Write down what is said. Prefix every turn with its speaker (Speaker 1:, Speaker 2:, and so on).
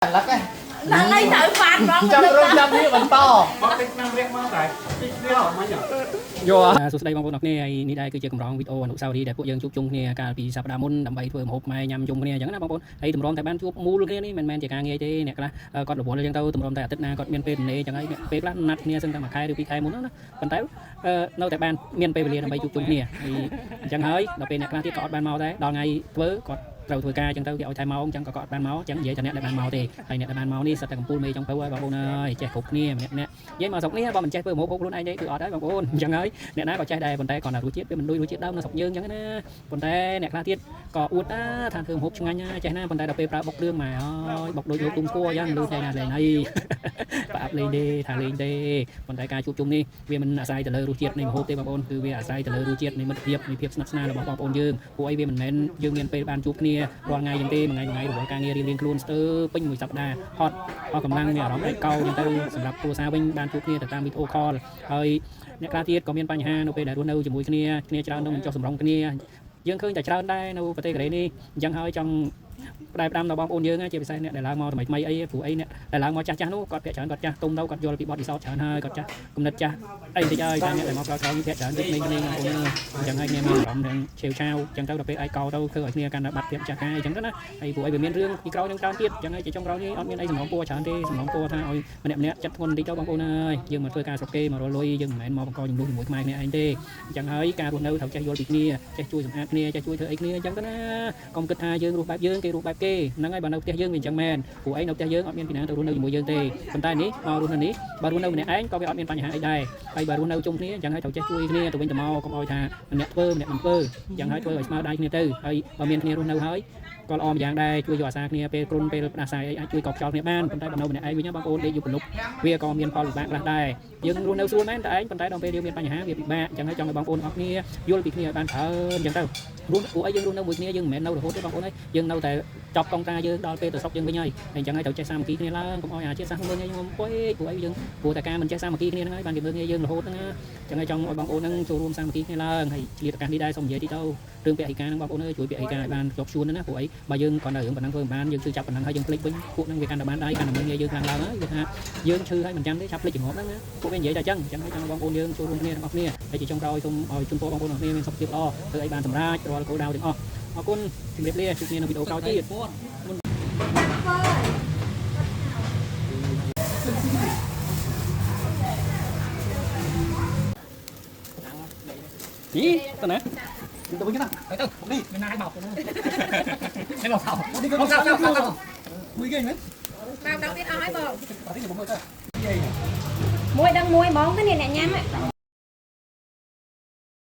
Speaker 1: លឹកឯង
Speaker 2: ឡើងអីត្រូវហ្វានហ្មង
Speaker 1: ចាំរងចាំនេះបន្ត
Speaker 3: មកតិចឆ្នាំរះមកតែតិចគ្នាមិញ
Speaker 4: យកសួស្តីបងប្អូនអរគ្នាហើយនេះដែរគឺជាកម្រងវីដេអូអនុស្សាវរីយ៍ដែលពួកយើងជួបជុំគ្នាកាលពីសប្តាហ៍មុនដើម្បីធ្វើម្ហូបខ្មែរញ៉ាំជុំគ្នាអញ្ចឹងណាបងប្អូនហើយតម្រាំតែបានជួបមូលគ្នានេះមិនមែនជាការងាយទេអ្នកខ្លះគាត់រវល់អញ្ចឹងទៅតម្រាំតែអាទិត្យណាគាត់មានពេលទំនេរអញ្ចឹងហើយពេលខ្លះណាត់គ្នាសឹងតែមួយខែឬពីរខែមុនណាប៉ុន្តែនៅតែបានមានពេលវេលាដើម្បីជួបជុំគ្នាហើយអញ្ចឹងហើយដល់ពេលអ្នកខ្លះទៀតក៏អត់បានមកដែរដល់ថ្ងៃធ្វើគាត់ត្រូវធ្វើការអញ្ចឹងទៅគេឲ្យថែម៉ោងអញ្ចឹងក៏គាត់អត់បានមកអញ្ចឹងនិយាយថាអ្នកដែលបានមកទេហើយអ្នកដែលបានមកនេះសិតតែកំពូលមេចុងភៅហើយបងប្អូនអើយចេះគ្រប់គ្នាម្នាក់ៗនិយាយមកស្រុកនេះបើមិនចេះធ្វើម្ហូបហូបខ្លួនឯងទេគឺអត់ហើយបងប្អូនអញ្ចឹងហើយ អ្នកណាក៏ចេះដែរប៉ុន្តែគ្រាន់តែរសជាតិវាមិនដូចរសជាតិដើមនៅស្រុកយើងអញ្ចឹងណាប៉ុន្តែអ្នកខ្លះទៀតក៏អួតណាថាធ្វើម្ហូបឆ្ងាញ់ណាចេះណាប៉ុន្តែដល់ពេលប្រើបុកគ្រឿងមកអើយបុកដូចលោកទុំស្គរអញ្ចឹងលឺតែណាលេងអី បាក់លេងទេថាលេងទេប៉ុន្តែការជួបជុំនេះវាមិនអាស្រ័យទៅលើរសជាតិនៃម្ហូបទេបងប្អូនគឺវាអាស្រ័យទៅលើរសជាតិនៃមិត្តភាពនៃភាពស្និទ្ធស្នាលរបស់បងប្អូនយើងពួកអីវាមិនមែនយើងមានពេលបានជួបគ្នារាល់ថ្ងៃអញ្ចឹងទេមួយថ្ងៃមួយថ្ងៃរវល់ការងាររៀងៗខ្លួនស្ទើរពេញមួយសប្តាហ៍ហត់អស់កម្លាំងមានអារម្មណ៍ឯកោអញ្ចឹងទៅសម្រាប់គ្រួសារវិញបានជួបគ្នាទៅតាមវីដេអូ call ហើយ អ្នកខ្លះទៀតក៏មានបញ្ហានៅពេលដែលរស់នៅជាមួយគ្នាគ្នាច្រើននឹងមិនចុះសម្រុងគ្នាយើងឃើញតែច្រើនដែរនៅប្រទេសកូរ៉េនេះអញ្ចឹងហើយចង់ផ្ដែផ្ដាំដល់បងប្អូនយើងជាពិសេសអ្នកដែលឡើងមកថ្មីថ្មីអីព្រោះអីអ្នកដែលឡើងមកចាស់ចាស់នោះគាត់ភាគច្រើនគាត់ចាស់ទុំទៅគាត់យល់ពីបទពិសោធន៍ច្រើនហើយគាត់ចាស់គំនិតចាស់អីតិចហើយតែអ្នកដែលមកក្រោយៗនេះភាគច្រើនគឺក្មេងៗបងប្អូនអញ្ចឹងហើយគ្នាមានអារម្មណ៍ទាំងឆេវឆាវអញ្ចឹងទៅដល់ពេលឯកោទៅធ្វើឲ្យគ្នាកាន់តែបាត់ភាពចាស់កាយអញ្ចឹងទៅណាហើយព្រោះអីវាមានរឿងពីក្រោយនឹងច្រើនទៀតអញ្ចឹងហើយជាចុងក្រោយនេះអត់មានអីសំណូមពរច្រើនទេសំណូមពរថាឲ្យ ម្នាក់ម្នាក់ចិត្តធ្ងន់តិចទៅបងប្អូនអើយយើងមកធ្វើការស្រុកគេមករកលុយយើងមិនមែនមកបង្កចំនួនជាមួយខ្មែរគ្នាឯងទេអញ្ចឹងហើយការរស់នៅត្រូវចេះយល់ពីគ្នាចេះជួយសម្អាតគ្នាចេះជួយធ្វើអីគ្នាអញ្ចឹងទៅណាកុំគិតថាយើងរស់បែបយើងគេរស់បែបគេហ្នឹងហើយបើនៅផ្ទះយើងវាអញ្ចឹងមែនព្រោះអីនៅផ្ទះយើងអត់មានពីណាទៅរស់នៅជាមួយយើងទេប៉ុន្តែនេះមករស់នៅនេះបើរស់នៅម្នាក់ឯងក៏វាអត់មានបញ្ហាអីដែរហើយបើរស់នៅជុំគ្នាអញ្ចឹងហើយត្រូវចេះជួយគ្នាទៅវិញទៅមកកុំឲ្យថាម្នាក់ធ្វើម្នាក់មិនធ្វើអញ្ចឹងហើយធ្វើឲ្យស្មើដៃគ្នាទៅហើយបើមានគ្នារស់នៅហើយក៏ល្អម្យ៉ាងដែរជួយយកអាសាគ្នាពេលគ្រុនពេលផ្ដាសាយអីអាចជួយកោបខ្យល់គ្នាបានប៉ុន្តែបើនៅម្នាក់ឯងវិញបងប្អូនដេកយូរព្រលប់ វាក៏មានផលវិបាកខ្លះដែរយើងរស់នៅស្រួលមែនតែឯងប៉ុន្តែដល់ពេលយើងមានបញ្ហាវាពិបាកអញ្ចឹងហើយចង់ឲ្យបងប្អូនអរគ្នាយល់ពីគ្នាឲ្យបានច្រើនអញ្ចឹងទៅរស់ពួកអីយើងរស់នៅមួយគ្នាយើងមិនមែននៅរហូតទេបងប្អូនអើយយើងនៅតែចប់កងតាយើងដល់ពេលទៅស្រុកយើងវិញហើយអញ្ចឹងហើយត្រូវចេះសាមគ្គីគ្នាឡើងកុំឲ្យអាជាតិសាសន៍មើលងាយខ្ញុំពេកពួកអីយើងព្រោះតែការមិនចេះសាមគ្គីគ្នាហ្នឹងហើយបានគេមើលងាយយើងរហូតហ្នឹងណាអញ្ចឹងហើយចង់ឲ្យបងប្អូនហ្នឹងចូលរួមសាមគ្គីគ្នាឡើងហើយឆ្លៀតឱកាសនេះដែរសូមនិយាយតិចទៅរឿងពហិការហ្នឹងបងប្អូនអើយជួយពហិការឲ្យបានជាប់ជួនណាព្រោះអីបើយើងគ្រាន់តែរឿងប៉ុណ្ណឹងធ្វើមិនបានយើងជឿចាប់ប៉ុណ្ណឹងហើយយើងភ្លេចវិញពួកហ្នឹងវាកាន់តែបានដៃកាន់តែមើលងាយយើងខ្លាំងឡើងហើយវាថា យើងឈឺហើយមិនចាំទេឆាប់ភ្លេចជំងប់ហ្នឹងណាពួកវានិយាយតែអញ្ចឹងអញ្ចឹងហើយចង់បងប្អូនយើងចូលរួមគ្នាទាំងអស់គ្នាហើយជាចុងក្រោយសូមឲ្យជូនពរបងប្អូនទាំងអស់គ្នាមានសុខភាពល្អធ្វើអីបានសម្រេចរាល់គោលដៅទាំងអស់អរគុណជម្រាបលាជួបគ្នានៅវីដេអូក្រោយទៀតយីតើណា
Speaker 1: ទៅវិញណា
Speaker 4: ទៅ
Speaker 1: នេះ
Speaker 4: មានណាឲ្យបោកនេះមកសោ
Speaker 1: នេះក៏សោមួយគេមែន
Speaker 2: មកដល់ទៀតអស់ហើយបង
Speaker 1: អត់ទេបងមើលទៅ
Speaker 2: មួយដឹងមួយហ្មងទៅនេះអ្នកញ៉ាំ